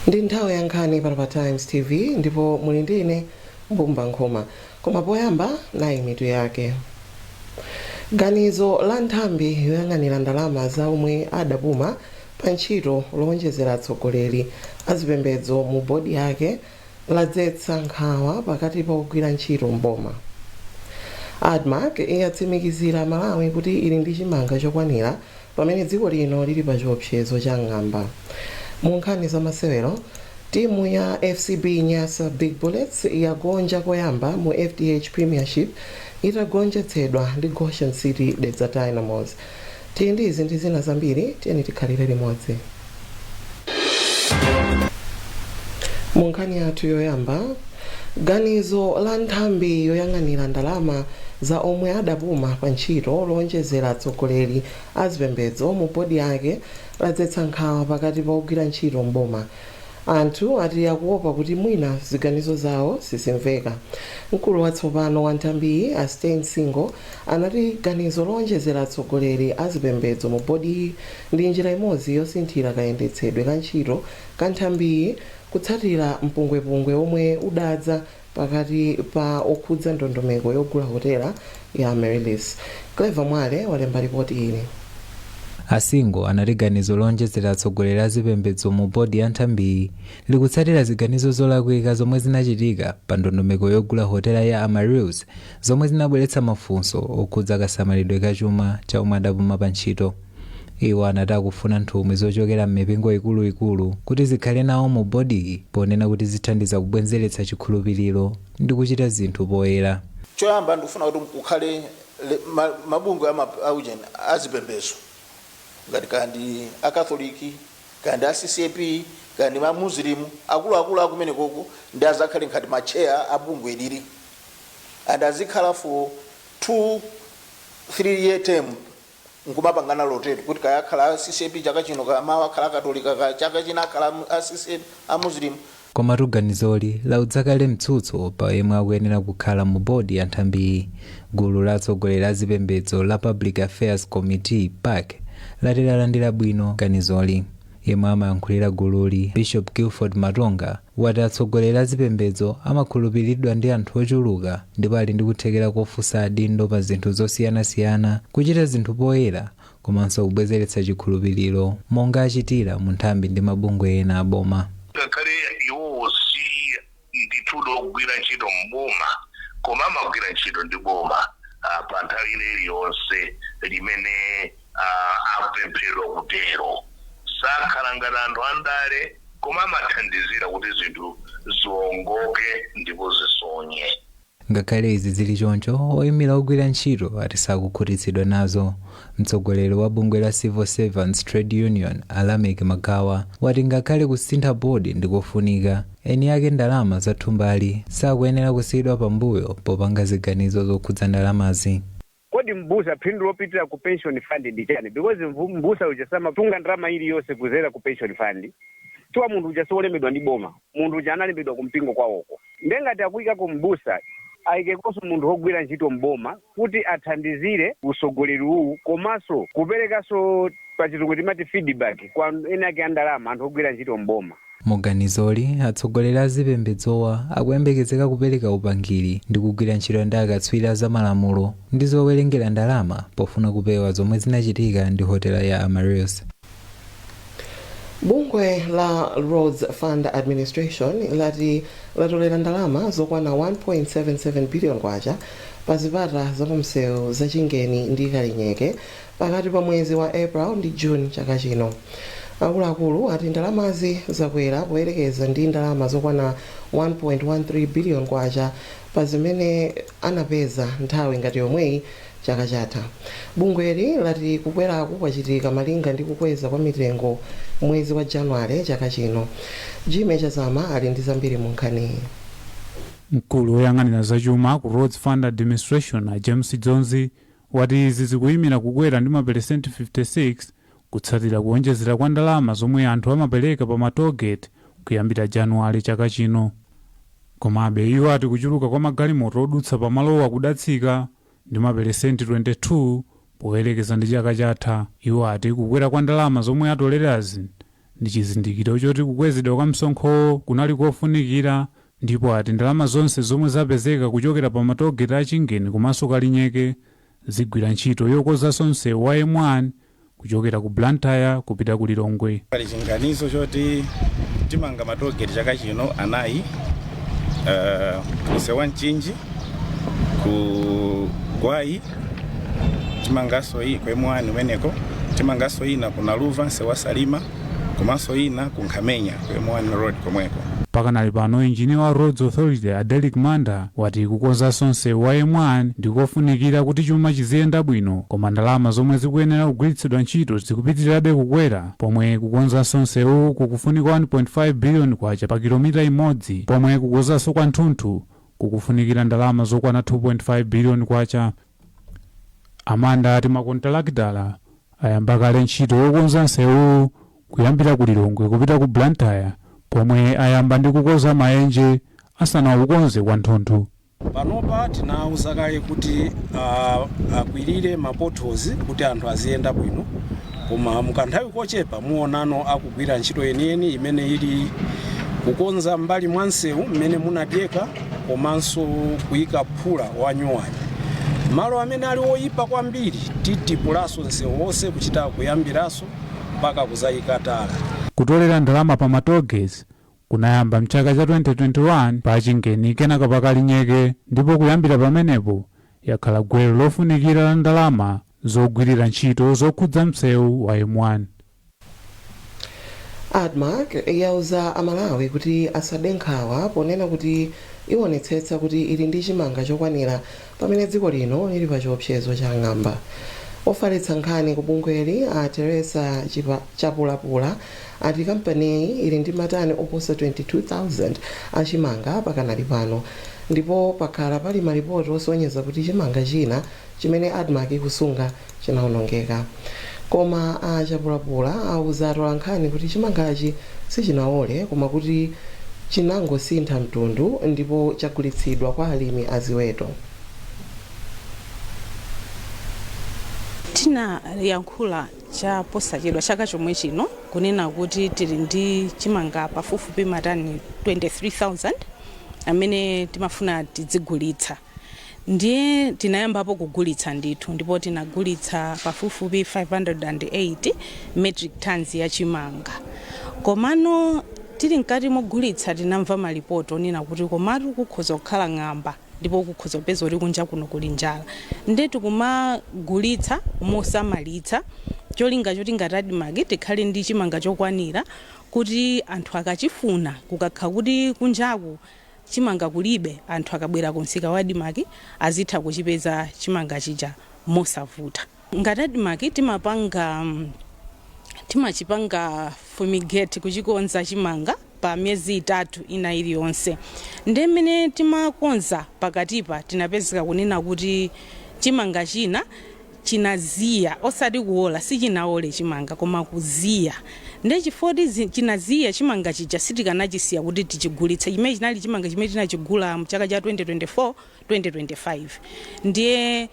Ndi nthawi ya nkhani pano pa Times TV ndipo muli ndi ine Mbumba Nkhoma. Koma poyamba, nayi mitu yake. Ganizo la nthambi yoyang'anira ndalama za omwe adapuma pa ntchito lowonjezera atsogoleri azipembedzo mu bodi yake ladzetsa nkhawa pakati pa ogwira ntchito mboma. ADMARC yatsimikizira Malawi kuti ili ndi chimanga chokwanira pamene dziko lino lili pa chiopsezo cha ng'amba. Mu nkhani za masewero, timu ya FCB Nyasa Big Bullets yagonja koyamba mu FDH Premiership itagonjetsedwa ndi Goshen City Dedza Dynamos. Tili ndi izi ndi zina zambiri, tiyeni tikhalire limodzi. Mu nkhani yathu yoyamba, ganizo la nthambi yoyang'anira ndalama za omwe adapuma pa ntchito lowonjezera atsogoleri a zipembedzo mu bodi yake ladzetsa nkhawa pakati pa ogwira ntchito m'boma. Anthu ati akuopa kuti mwina ziganizo zawo sizimveka. Mkulu watsopano wa nthambiyi, a Stain Singo, anati ganizo lowonjezera atsogoleri a zipembedzo mu bodiyi ndi njira imodzi yosinthira kayendetsedwe ka ntchito ka nthambiyi kutsatira mpungwepungwe omwe udadza pakati pa okhudza ndondomeko yogula hotela ya Amaryllis. Clever Mwale walemba lipoti ili. A Singo anati ganizo loonjezera atsogoleri a zipembedzo mu bodi ya nthambiyi likutsatira ziganizo zolakwika zomwe zinachitika pa ndondomeko yogula hotela ya Amaryllis zomwe zinabweretsa mafunso okhudza kasamalidwe ka chuma cha omwe adapuma pa ntchito. Iwo anati akufuna nthumwi zochokera m'mipingo ikuluikulu kuti zikhale nawo mu bodiyi ponena kuti zithandiza kubwenzeretsa chikhulupiliro ndi kuchita zinthu poyera. Choyamba ndikufuna kuti kukhale mabungwe aujeni azipembedzo ngati kaya ndi akatholiki, kaya ndi a CCAP, kaya ndi ma Muslim, akuluakulu akumenekoko ndi azakhale ngati ma chair a bungwe ilili and azikhala for 2 3 year term nkumapangana rotate kuti kaya akhala a CCAP chaka chino, kaya mawa akhala akatolika, kaya chaka china akhala a CCAP, a Muslim. Komatu ganizoli lautsa kale mtsutso pa yemwe akuyenera kukhala mu bodi ya nthambiyi. Gulu la atsogoleri a zipembedzo la Public Affairs Committee, PAC, lati lalandira bwino ganizoli. Yemwe amayankhulira gululi, Bishop Gilford Matonga, wati atsogoleri a zipembedzo amakhulupiriridwa ndi anthu ochuluka ndipo ali ndi kuthekera kofunsa adindo pa zinthu zosiyanasiyana, kuchita zinthu poyera komanso kubwezeretsa chikhulupiriro monga achitira mu nthambi ndi mabungwe ena a boma. Ngakhale iwowo si ndithudi ogwira ntchito m'boma, koma amagwira ntchito ndi boma pa nthawi ina iliyonse limene apemphedwa kutero. Sakhala ngati anthu andale, koma amathandizira kuti zinthu ziongoke ndipo zisonye. Ngakhale izi zili choncho, oyimira ogwira ntchito ati sakukhutitsidwa nazo. Mtsogoleri wa bungwe la Civil Servants Trade Union, a Lameck Magawa, wati ngakhale kusintha bodi ndikofunika, eni ake ndalama za thumbali sakuyenera kusiyidwa pambuyo popanga ziganizo zokhudza ndalamazi. Kodi mbusa phindu lopitira ku pension fund ndi chani? Because mbusa uja samatunga ndalama iliyonse kuzera ku pension fund. Chifukwa munthu uja siwolembedwa ndi boma, munthu uja analembedwa ku mpingo kwawoko. Ndiye ngati akuyikako mbusa, ayikekonso munthu wogwira ntchito mboma kuti athandizire usogoleri uwu komanso kuperekanso, pachizungu timati feedback, kwa eni ake a ndalama, anthu ogwira ntchito mboma. Mu ganizoli, atsogoleri a zipembedzowa akuyembekezeka kupereka upangiri ndi kugwira ntchito ndi akatswiri a zamalamulo ndi zowerengera ndalama pofuna kupewa zomwe zinachitika ndi hotela ya Amaryllis. Bungwe la Roads Fund Administration lati latolera ndalama zokwana 1.77 billion kwacha pa zipata zapamsewu za Chingeni ndi Kalinyeke pakati pa mwezi wa April ndi June chaka chino. Akuluakulu ati ndalamazi zakwera poyerekeza ndi ndalama zokwana 1.13 billion kwacha pa zimene anapeza nthawi ngati yomweyi chaka chatha. Bungweli lati kukweraku kwachitika malinga ndi kukweza kwa mitengo mwezi wa January chaka chino. Jimmy Chazama ali ndi zambiri mu nkhaniyi. Mkulu woyang'anira zachuma ku Roads Fund Administration, a James Dzonzi, wati izi zikuyimira kukwera ndi maperesenti 56 kutsatira kuonjezera kwa ndalama zomwe anthu amapereka pa ma tollgate kuyambira Januwale chaka chino. Komabe iwo ati kuchuluka kwa magalimoto odutsa pamalowa kudatsika ndi maperesenti 22 poyerekeza ndi chaka chatha. Iwo ati kukwera kwa ndalama zomwe atolerazi Ndi chizindikiro choti kukwezedwa kwa msonkhowo kunali kofunikira, ndipo ati ndalama zonse zomwe zapezeka kuchokera pa matollgate a Chingeni komanso Kalinyeke zigwira ntchito yokonzanso msewu wa M1 kuchokera ku Blantyre kupita ku Lilongwe. Pali chinganizo choti timanga matollgate chaka chino anayi, msewu wa Mchinji, ku Gwayi, timanganso iyi ku M1 umeneko, timanganso ina ku Naluva, msewu wa Salima, komanso ina ku Nkhamenya ku M1 Road komweko. Pakanali pano, injiniya wa Roads Authority a Derek Manda wati kukonzanso msewu wa M1 ndikofunikira kuti chuma chiziyenda bwino, koma ndalama zomwe zikuyenera kugwiritsidwa ntchito zikupitirirabe kukwera, pomwe kukonzanso msewu kukufunika 1.5 biliyoni kwacha pa kilomita imodzi, pomwe kukonzanso kwathunthu kukufunikira ndalama zokwana 2.5 biliyoni kwacha. Amanda ati makontalakitala ayamba kale ntchito yokonza msewu kuyambira ku Lilongwe kupita ku Blantyre, pomwe ayamba ndi kukonza maenje asanaukonze kwathunthu. Panopa tinawuza kale kuti akwirire ma potholes kuti anthu aziyenda bwino, koma mukanthawi kochepa muonano akugwira ntchito yeniyeni imene ili kukonza mbali mwa msewu mmene munadyeka, komanso kuyika phula wanyuwani. Malo amene ali oyipa kwambiri titipulanso msewu wonse kuchita kuyambiranso mpaka kuzayika tala. Kutolera ndalama pa matollgates kunayamba mchaka cha 2021 pa Chingeni, kenaka pa Kalinyeke, ndipo kuyambira pamenepo yakhala gwero lofunikira la ndalama zogwirira ntchito zokhudza msewu wa M1. ADMARC yauza Amalawi kuti asade nkhawa ponena kuti iwonetsetsa kuti ili ndi chimanga chokwanira pamene dziko lino lili pa chiopsezo cha ng'amba. Ofalitsa nkhani ku bungweli a Teresa Chapulapula ati kampaniyi ili ndi matani oposa 22,000 achimanga pakanali pano, ndipo pakhala pali malipoti osonyeza kuti chimanga china chimene ADMARC ikusunga chinawonongeka. Koma a Chapulapula auza atolankhani kuti chimangachi sichinawole, koma kuti chinangosintha mtundu ndipo chagulitsidwa kwa alimi aziweto. Tinayankhula cha posachedwa chaka chomwe chino kunena kuti tili ndi chimanga pafupifupi matani 23,000 amene timafuna tidzigulitsa. Ndiye tinayambapo kugulitsa ndithu, ndipo tinagulitsa pafupifupi 580 metric tons ya chimanga. Komano tili mkati mogulitsa tinamva malipoti onena kuti komatu kukhoza kukhala ng'amba, ndipo kukhoza kupeza kuti kunja kuno kuli njala. Ndiye tikumagulitsa mosamalitsa, cholinga choti ngati ADMARC tikhale ndi chimanga chokwanira kuti anthu akachifuna, kukakhala kuti kunjaku chimanga kulibe, anthu akabwera ku msika wa ADMARC azitha kuchipeza chimanga chija mosavuta. Ngati ADMARC timapanga timachipanga fumigate, kuchikonza chimanga pa miyezi 3 ina iliyonse. Ndi mmene timakonza pakatipa tinapezeka kunena kuti chimanga china chinaziya, osati kuola, sichinaole chimanga koma kuziya. Ndiye chifukwa chinaziya chimanga chija sitikanachisiya kuti tichigulitse, chimene chinali chimanga chimene tinachigula mchaka cha 2024 2025. Ndiye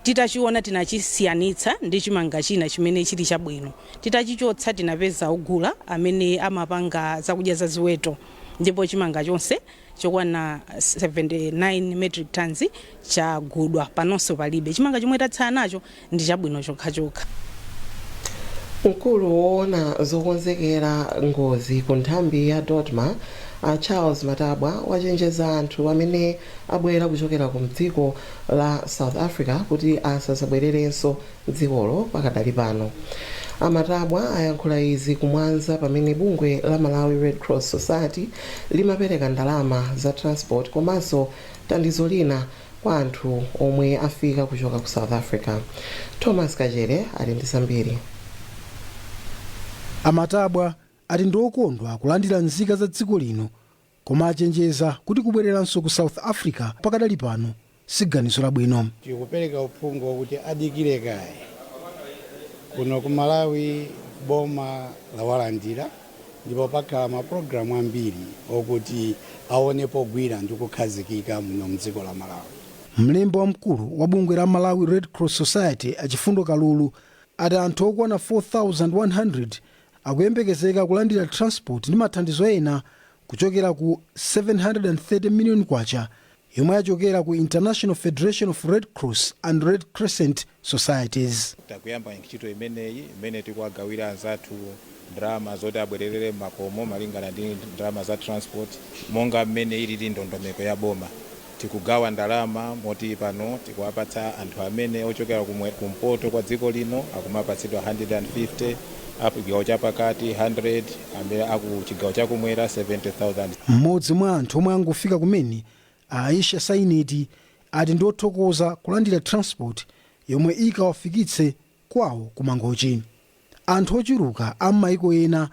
titachiona tinachisiyanitsa ndi chimanga china chimene chili chabwino. Titachichotsa tinapeza ogula amene amapanga zakudya za ziweto, ndipo chimanga chonse chokwana 79 metric tons chagudwa. Panonso palibe chimanga, chomwe tatsala nacho ndi chabwino chokhachokha. Mkulu woona zokonzekera ngozi ku nthambi ya DoDMA a Charles Matabwa wachenjeza anthu amene abwera kuchokera ku mdziko la South Africa kuti asazabwererenso dzikolo pakadali pano. Amatabwa ayankhula izi kumwanza pamene bungwe la Malawi Red Cross Society limapereka ndalama za transport komanso thandizo lina kwa anthu omwe afika kuchoka ku South Africa. Thomas Kachere ali ndi zambiri. Amatabwa ati ndi okondwa kulandira nzika za dziko lino, koma achenjeza kuti kubwereranso ku South Africa pakadali pano si ganizo labwino. Tikupereka uphungu wakuti adikire kaye kuno ku Malawi. Boma lawalandira ndipo pakhala mapulogalamu ambiri okuti aone pogwira ndi kukhazikika muno mdziko la Malawi. Mlembi wamkulu wa bungwe la Malawi Red Cross Society Achifundo Kalulu ati anthu okwana 4100 Akuyembekezeka kulandira transport ndi mathandizo ena kuchokera ku 730 million kwacha yomwe yachokera ku International Federation of Red Cross and Red Crescent Societies. Takuyamba ntchito imeneyi imene tikuwagawira anzathu ndalama zoti abwererere makomo malingana ndi ndalama za transport, monga mmene ilili ndondomeko ya boma. Tikugawa ndalama moti pano tikuwapatsa anthu amene ochokera kumpoto kwa dziko lino akumapatsidwa 150, apo chigawo chapakati 100, amene aku chigawo chakumwera 70,000. Mmodzi mwa anthu omwe angofika kumene, Aisha Saineti, ati ndi othokoza kulandira transport yomwe ikawafikitse kwawo ku Mangochi. Anthu ochuluka a m'mayiko ena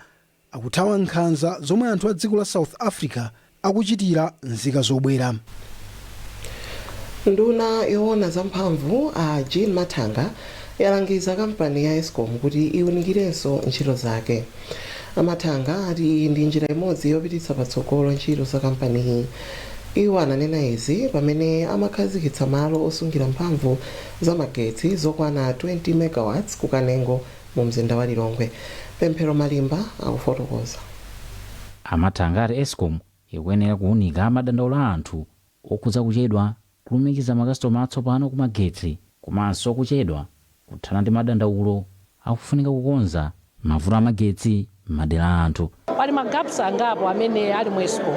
akuthawa nkhanza zomwe anthu a dziko la South Africa akuchitira nzika zobwera. Nduna yoona zamphamvu a Jean Mathanga yalangiza kampani ya ESCOM kuti iwunikirenso ntchito zake. Amathanga ati iyi ndi njira imodzi yopititsa patsogolo ntchito za kampaniyi. Iwo ananena izi pamene amakhazikitsa malo osungira mphamvu za magetsi zokwana 20 megawatts ku Kanengo mu mzinda wa Lilongwe. Pemphero Malimba akufotokoza. Amathanga ati ESCOM ikuyenera kuwunika madandaulo a anthu okhudza kuchedwa kulumikiza makasitomala atsopano ku magetsi, komanso kuchedwa kuthana ndi madandaulo akufunika kukonza mavuto amagetsi m'madera a anthu. Pali ma gaps angapo amene ali mu ESCOM.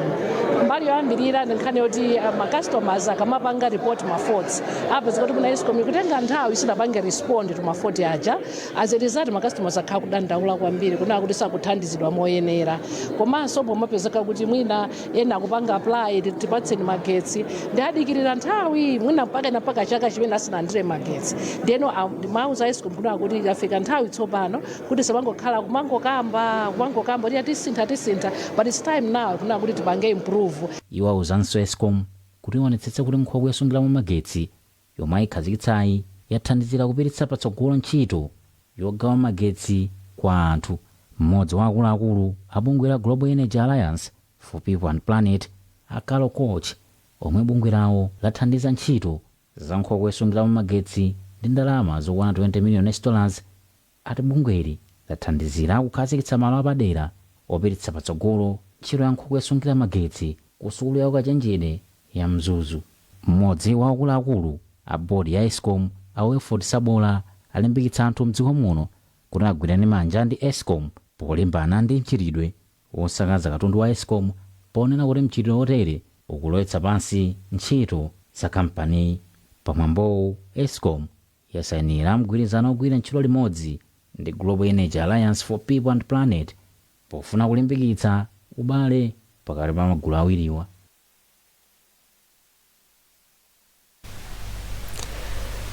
Mbali yoyambirira ndi nkhani yoti ma customers akamapanga report ma faults, apeza kuti kuna ESCOM ikutenga nthawi isinapange respond to ma fault aja. As a result, ma customers akhala kudandaula kwambiri kunena kuti sakuthandizidwa moyenera. Komanso pomapezeka kuti mwina ena akupanga apply, tipatseni magetsi, ndi adikirira nthawi mwina mpaka na mpaka chaka chimene asinalandire magetsi. Ndeno mauza ESCOM kunena kuti yafika nthawi tsopano kuti samangokhala kumangokamba kumangokamba kuti tisintha tisintha, but it's time now kunena kuti tipange improve. Iwo awuzanso ESCOM kuti ionetsetse kuti nkhokwe yosungiramo magetsi yomwe ayikhazikitsayi yathandizira kupititsa patsogolo ntchito yogawa magetsi kwa anthu. Mmodzi wa akuluakulu a bungwe la Global Energy Alliance for People and Planet, a Carol Koch, omwe bungwe lawo lathandiza ntchito za nkhokwe yosungiramo magetsi ndi ndalama zokwana 20 million US dollars, ati bungweli lathandizira kukhazikitsa malo apadera opititsa patsogolo ntchito ya nkhokwe yosungira magetsi ku sukulu ya ukachenjede ya Mzuzu. Mmodzi wa akuluakulu a bodi ya ESCOM, a Wilford Sabola, alimbikitsa anthu mdziko muno kuti agwirane manja ndi ESCOM polimbana ndi mchitidwe wosakaza katundu wa ESCOM, ponena kuti mchitidwe wotere ukulowetsa pansi ntchito za kampani. Pamwambowu, ESCOM yasayinira mgwirizano ogwira ntchito limodzi ndi Global Energy Alliance for People and Planet pofuna kulimbikitsa ubale pakati pa magulu awiriwa.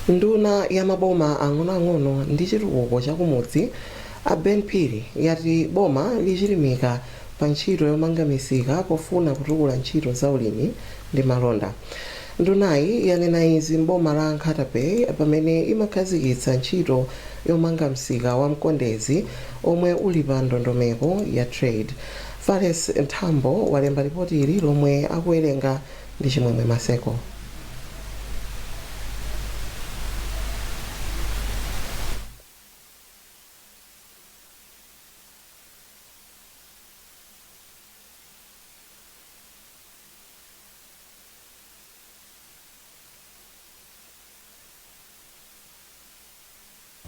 Nduna ya maboma ang'onoang'ono ndi chitukuko chakumudzi, a Ben Phiri, yati boma lichilimika pa ntchito yomanga misika pofuna kutukula ntchito za ulimi ndi malonda. Ndunayi yanena izi m'boma la Nkhata Bay pamene imakhazikitsa ntchito yomanga msika wa Mkondezi omwe uli pa ndondomeko ya TRADE. Fales Nthambo walemba ripoti ili lomwe akuwerenga ndi Chimwemwe Maseko.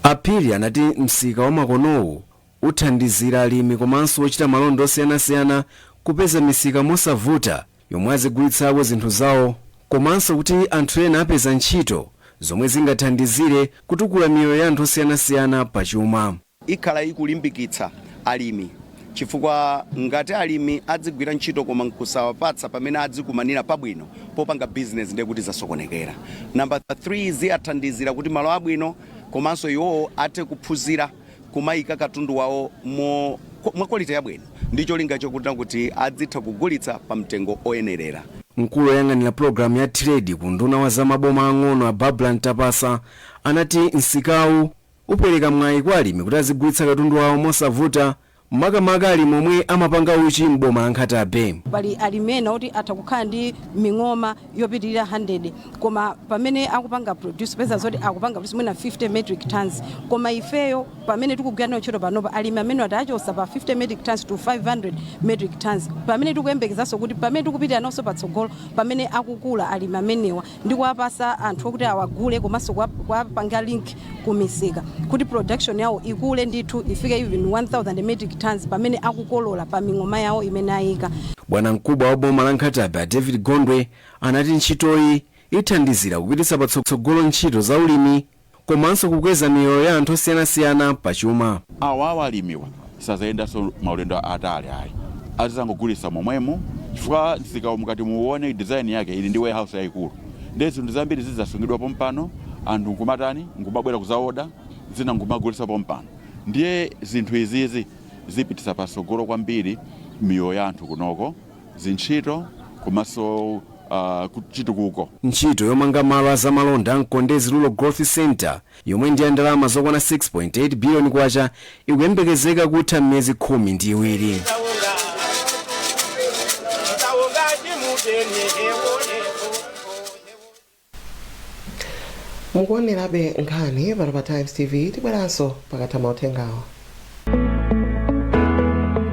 Aphiri anati msika wa makonowu uthandizira alimi komanso ochita malonda osiyanasiyana kupeza misika mosavuta yomwe azigulitsako zinthu zawo, komanso kuti anthu ena apeza ntchito zomwe zingathandizire kutukula miyoyo ya anthu osiyanasiyana pachuma. Ikhala ikulimbikitsa alimi, chifukwa ngati alimi adzigwira ntchito koma nkusawapatsa pamene adzikumanira pabwino popanga business, ndiye kuti zasokonekera. Namba 3, ziyathandizira kuti malo abwino komanso iwowo athe kuphunzira kumayika katundu wawo mwa quality yabwino, ndi cholinga chokuti kuti adzitha kugulitsa pa mtengo oyenerera. Mkulu woyang'anira pulogalamu ya TRADE ku unduna wa zamaboma ang'ono, a Babla Mtapasa, anati msikawu upereka mwayi kwa alimi kuti azigulitsa katundu wawo mosavuta Makamaka alimi omwe amapanga uchi m'boma la Nkhata Bay. Pali alimi ena oti atha kukhala ndi ming'oma yopitirira 100, koma pamene akupanga produce peza zoti akupanga produce mwina 50 metric tons. Koma ifeyo pamene tikugwira nayo ntchito panopa, alimi amene atachotsa pa 50 metric tons to 500 metric tons, pamene tikuyembekezanso kuti pamene tikupitira nawonso patsogolo, pamene akukula alimi amenewa ndi kuwapasa anthu okuti awagule komanso kuwapanga link kumisika kuti production yawo ikule ndithu, ifike even 1000 metric tons pamene akukolola pa ming'oma yawo imene ayika. Bwana mkubwa wa boma la Nkhata Bay, David Gondwe, anati ntchitoyi ithandizira kupititsa patsogolo ntchito za ulimi komanso kukweza miyoyo ya anthu osiyanasiyana pachuma. Awawa alimiwa sazayendanso maulendo atali ayi, azizangogulitsa momwemo, chifukwa msikawo mukati muone design yake ili ndi warehouse yayikulu, ndiye zinthu zambiri zidzasungidwa pompano, anthu nkumatani, nkumabwera kuzaoda zina, nkumagulitsa pompano. Ndiye zinthu izizi zipititsa patsogolo kwambiri miyoyo ya anthu kunoko, zintchito komanso chitukuko. Ntchito yomanga malo azamalonda Mkondezi Rural Growth Center, yomwe ndi ya ndalama zokwana 6.8 biliyoni kwacha, ikuyembekezeka kutha m'miyezi 12. Mukuonerabe nkhani pano pa Times TV. Tibweranso pakatha mauthengawo.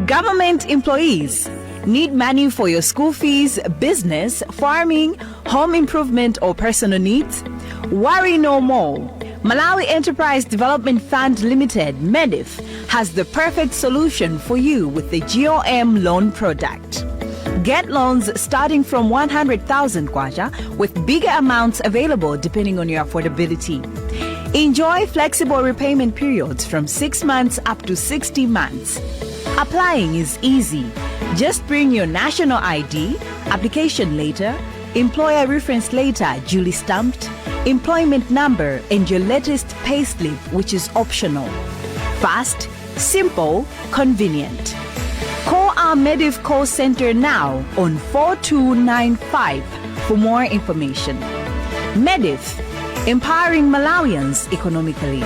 Government employees, need money for your school fees, business, farming, home improvement, or personal needs? Worry no more. Malawi Enterprise Development Fund Limited, MEDIF, has the perfect solution for you with the GOM loan product. Get loans starting from 100,000 kwacha, with bigger amounts available depending on your affordability. Enjoy flexible repayment periods from 6 months up to 60 months. Applying is easy. Just bring your national ID, application letter, employer reference letter duly stamped, employment number, and your latest payslip, which is optional. Fast, simple, convenient. Call our Medif call center now on 4295 for more information. Medif, empowering Malawians economically.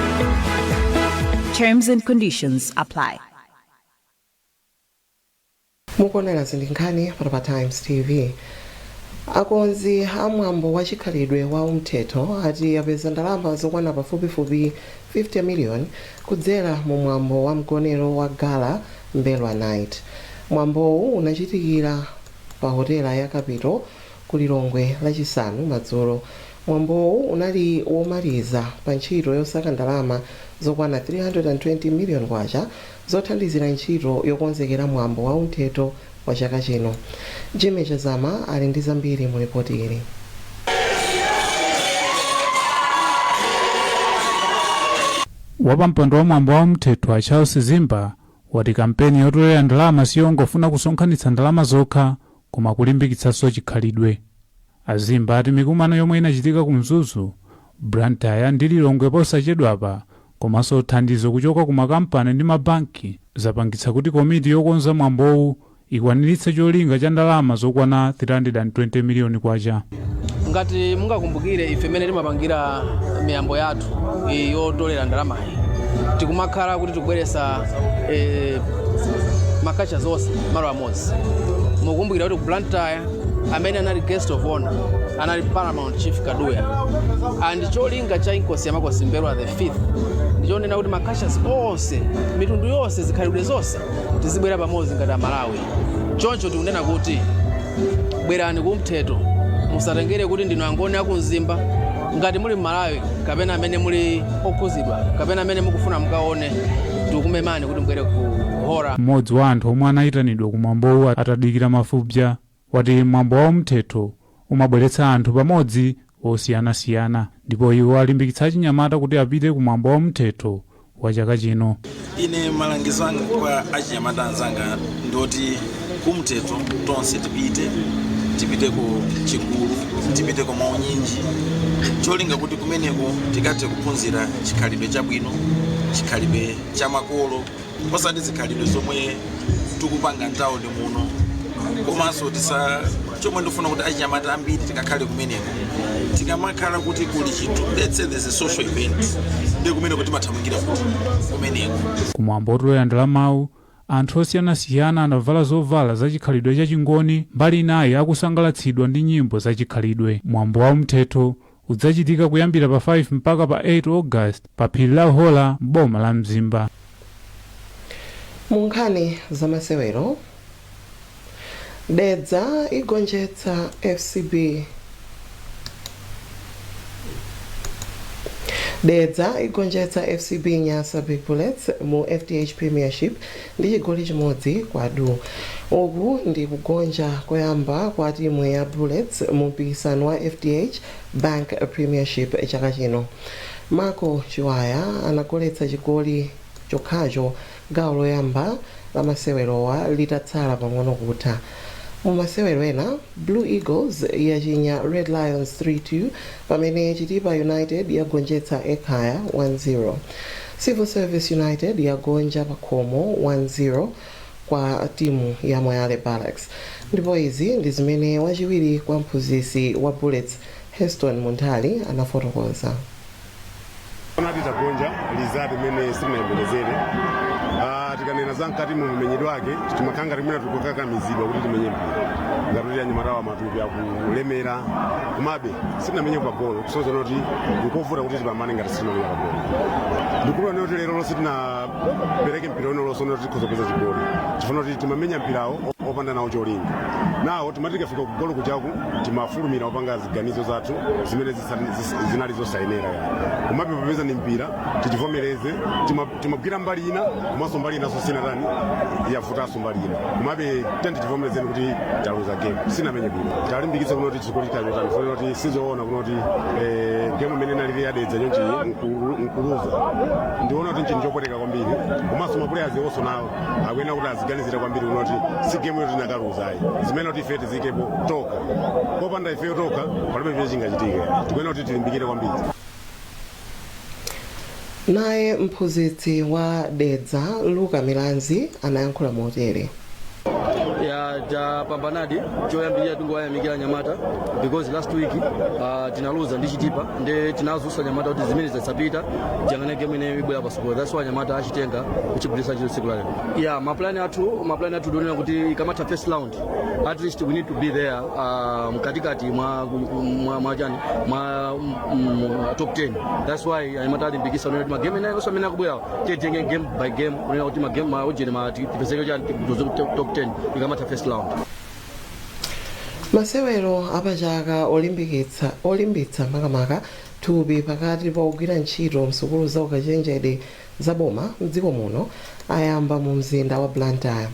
Terms and conditions apply. Mukuonera zindi nkhani pano pa Times TV. Akonzi amwambo wa chikhalidwe wa Umthetho ati apeza ndalama zokwana pafupifupi 50 million kudzera mu mwambo wa mgonero wa gala Mbelwa Night. Mwambowu unachitikira pa hotela ya Capital ku Lilongwe Lachisanu madzulo. Mwambowu unali womaliza pa ntchito yosaka ndalama zokwana 320 million kwacha zothandizira ntchito yokonzekera mwambo wa Umthetho wa chaka chino. Jimmy Chazama ali ndi zambiri mu ripoti ili. Wapampando wa mwambo wa Umthetho a Charles Zimba wati kampeni yotolera ndalama siyongofuna kusonkhanitsa ndalama zokha, koma kulimbikitsanso chikhalidwe. Azimba ati mikumano yomwe inachitika ku Mzuzu, Blantyre ndi Lilongwe posachedwapa, komanso thandizo kuchoka ku makampani ndi mabanki, zapangitsa kuti komiti yokonza mwambowu ikwaniritse cholinga cha ndalama zokwana 320 miliyoni kwacha. Ngati mungakumbukire, ife imene timapangira miyambo yathu iyi yotolera ndalamayi, tikumakhala kuti tikubweretsa ma culture zonse malo amodzi. Mukumbukira kuti ku Blantyre amene anali guest of honor anali Paramount Chief Kaduya, and cholinga cha Inkosi Yamakosi Mbelwa the fifth ndichonena kuti ma cultures onse, mitundu yonse, zikhalidwe zonse tizibwera pamodzi ngati Amalawi. Choncho tikunena kuti bwerani kumthetho, musatengere kuti ndinu Angoni akumzimba. Ngati muli Mmalawi kapena amene muli okhuzidwa kapena amene mukufuna mukaone, tikumemani kuti mubwere ku hora. Mmodzi wa anthu omwe anayitanidwa ku mwambowu, atadikira Mafubja, wati mwambo wa Umthetho umabweretsa anthu pamodzi osiyanasiyana, ndipo iwo alimbikitsa achinyamata kuti apite ku mwambo wa Umthetho wa chaka chino. Ine malangizo anga kwa achinyamata anzanga ndoti kumthetho tonse tipite, tipite ku chigulu, tipite ku maunyinji, cholinga kuti kumeneko tikathe kuphunzira chikhalidwe chabwino, chikhalidwe cha makolo, osati zikhalidwe zomwe tikupanga mtawuni muno. Komanso tisa chomwe ndifuna kuti achinyamata ambiri tikakhale kumeneko, tikamakhala kuti kuli chinthu, let's say there's a social event, ndiye kumeneko timathamangira kuti kumeneko. Kumwambo otolera ndalamawu, Anthu osiyanasiyana anavala zovala zachikhalidwe chachingoni, mbali inayi akusangalatsidwa ndi nyimbo zachikhalidwe. Mwambo wa umthetho udzachitika kuyambira pa 5 mpaka pa 8 August pa phiri la Hola m'boma la Mzimba. Mu nkhani zamasewero, Dedza igonjetsa FCB. Dedza igonjetsa FCB Nyasa Big Bullets mu FDH Premiership ndi chigoli chimodzi kwa du. Uku ndi kugonja koyamba kwa timu ya Bullets mu mpikisano wa FDH Bank Premiership chaka chino. Marco Chiwaya anagoletsa chigoli chokhacho gawo loyamba la masewerowa litatsala pang'ono kutha. Mu masewero ena, Blue Eagles yachinya Red Lions 3-2, pamene Chitipa United yagonjetsa Ekhaya 1-0. Civil Service United yagonja pakhomo 1-0 kwa timu ya Moyale Barracks. Ndipo izi ndi zimene wachiwiri kwa mphunzitsi wa Bullets, Heston Munthali, anafotokoza. Onati tagonja result imene sitinayembekezere. Tikanena za mkati mu mmenyedwe ake, timakhala ngati mwina tikukakamizidwa kuti timenye mpira, ngati kuti anyamatawa matupi akulemera, komabe sitinamenye pagolo, kusonyeza kuti nkovuta kuti tipambane ngati sitinamenya pagolo. Ndikulira kuti lero lonse tinapereke mpira uno lonse kuti tikhoza kupeza chigoli, chifukwa kuti timamenya mpirawo opanda nawo cholinga nawo. Timati tikafika kugolo kuchaku timafulumira opanga ziganizo zathu zimene zinali zosayenera ya. Komabe popeza ni mpira, tichivomereze, timagwira mbali ina komanso mbali inaso sinatani, yavutanso mbali ina. Komabe tichivomerezeni kuti taluza game, sinamenye bwino. Talimbikitsa kuno kuti chigoli chachotani, fanira kuti sizoona kuno kuti game imene inalili yadedza chonchi nkuluza. Ndiona kuti nchinthu chopweteka kwambiri, komanso maplayers onso nawo akuyenera kuti aziganizira kwambiri kuno kuti si game yoti tinakaluzayi, zimene kuti ife tizikepo toka. Popanda ifeyo toka palibe chimene chingachitike. Tikuyenera kuti tilimbikire kwambiri. Naye mphunzitsi wa Dedza, Luka Milanzi, anayankhula motere. Ya, tapambanadi. Choyambirira tingoyamikira nyamata because last week tinaluza ndi Chitipa, nde tinazusa nyamata kuti zimene zasapita, tiyang'ane game imene ibwera pasogolo. That's why nyamata achitenga kuchigwiritsa ntchito tsiku lalero. Ya, maplan athu ndionena kuti ikamatha first round, at least we need to be there mkatikati mwa chani, mwa top 10. That's why anyamata alimbikisa kunena kuti magame enayo onse amene akubwera tiyetenge game by game, kunena kuti magame maujeni ma tipezeke chani, tizoze top 10 ikamatha first round. Masewero apachaka olimbitsa makamaka thupi pakati pa ogwira ntchito msukulu za ukachenjede za boma mdziko muno ayamba mu mzinda wa Blantyre.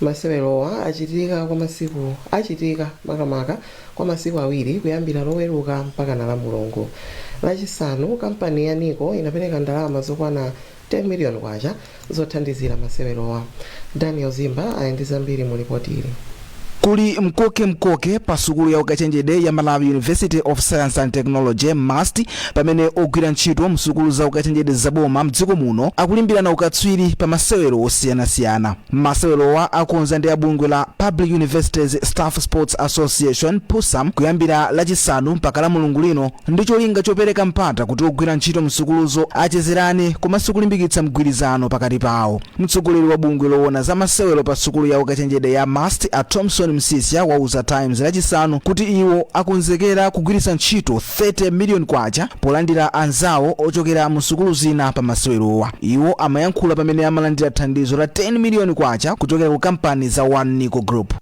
Masewerowa achitika makamaka kwa masiku 2, kuyambira Loweruka mpaka na la Mulungu. Lachisanu, kampani ya Nico inapereka ndalama zokwana 10 miliyoni kwacha zothandizira masewerowa. Daniel Zimba ali ndi zambiri mu ripoti ili. Kuli mkoke pa sukulu ya ukachenjede ya Malawi University of Science and Technology, MUST, pamene ogwira ntchito msukulu za ukachenjede zaboma mdziko muno akulimbirana ukatswiri pa masewero osiyanasiyana. Masewerowa akonza ndi abungwe la Public Universities Staff Sports Association, PUSAM, kuyambira Lachisanu mpaka la Mulungu lino, ndi cholinga chopereka mpata kuti ogwira ntchito msukuluzo achezerane komanso kulimbikitsa mgwirizano pakati pawo. Mtsogoleri wa bungwe loona za masewero pa sukulu ya ukachenjede ya MUST, a Thompson Msisya, wauza Times Lachisanu kuti iwo akonzekera kugwiritsa ntchito 30 miliyoni kwacha polandira anzawo ochokera mu sukulu zina pa masewerowa. Iwo amayankhula pamene amalandira thandizo la 10 miliyoni kwacha kuchokera ku kampani za One Nico Group.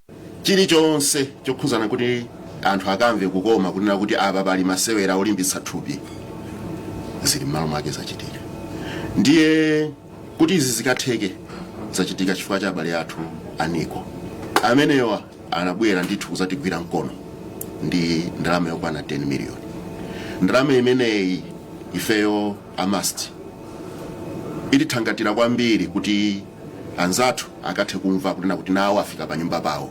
Chilichonse chokhuzana kuti anthu akamve kukoma kunena kuti apa pali masewera olimbitsa thupi zili m'malo mwake, zachitika. Ndiye kuti izi zikatheke, zachitika chifukwa cha abale athu a Nico. Amenewa anabwera ndithu kuzatigwira mkono ndi ndalama yokwana 10 miliyoni. Ndalama imeneyi ifeyo a MUST itithangatira kwambiri kuti anzathu akathe kumva kunena kuti nawo afika pa nyumba pawo.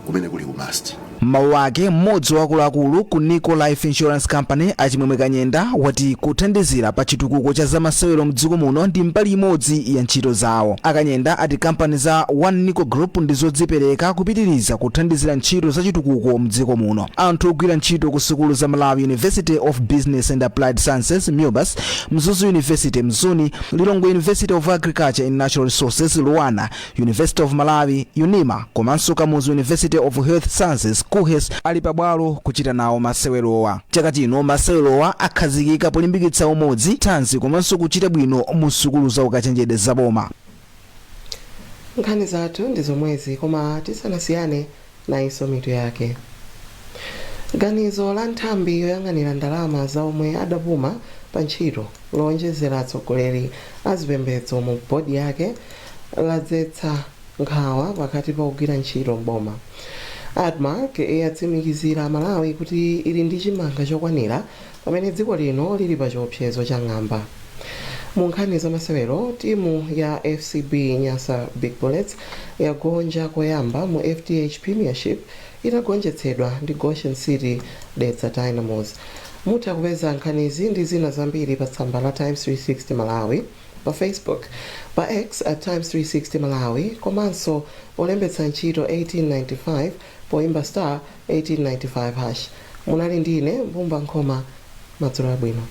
Kumene kuli ku MUST. Mawu ake, mmodzi wa akuluakulu ku Nico Life Insurance Company, Achimwemwe Kanyenda, wati kuthandizira pa chitukuko cha zamasewero mdziko muno ndi mbali imodzi ya ntchito zawo. Akanyenda ati kampani za One Nico Group ndi zodzipereka kupitiriza kuthandizira ntchito za chitukuko mdziko muno. Anthu ogwira ntchito ku sukulu za Malawi University of Business and Applied Sciences, MUBAS, Mzuzu University, MZUNI, Lilongwe University of Agriculture and Natural Resources, LUANAR, University of Malawi, UNIMA, komanso Kamuzu University of Health Sciences, KUHeS, ali pabwalo kuchita nawo masewerowa. Chaka chino masewerowa akhazikika polimbikitsa umodzi, thanzi komanso kuchita bwino mu sukulu za ukachenjede zaboma. Nkhani zathu ndi zomwezi, koma tisanasiyane, nayinso mitu yake. Ganizo la nthambi yoyang'anira ndalama za omwe adapuma pa ntchito lowonjezera atsogoleri a zipembedzo mu bodi yake ladzetsa nkhawa pakati pa ogwira ntchito mboma. ADMARC yatsimikizira Malawi kuti ili ndi chimanga chokwanira pamene dziko lino lili pa chiopsezo cha ng'amba. Mu nkhani zamasewero, timu ya FCB Nyasa Big Bullets yagonja koyamba mu FDH Premiership itagonjetsedwa ndi Goshen City Dedza Dynamos. Mutha kupeza nkhanizi ndi zina zambiri pa tsamba la Times 360 Malawi pa Facebook, pa X @Times360Malawi, komanso polembetsa ntchito 1895 poimba *1895#. Munali ndine Mbumba Nkhoma. Madzulo abwino.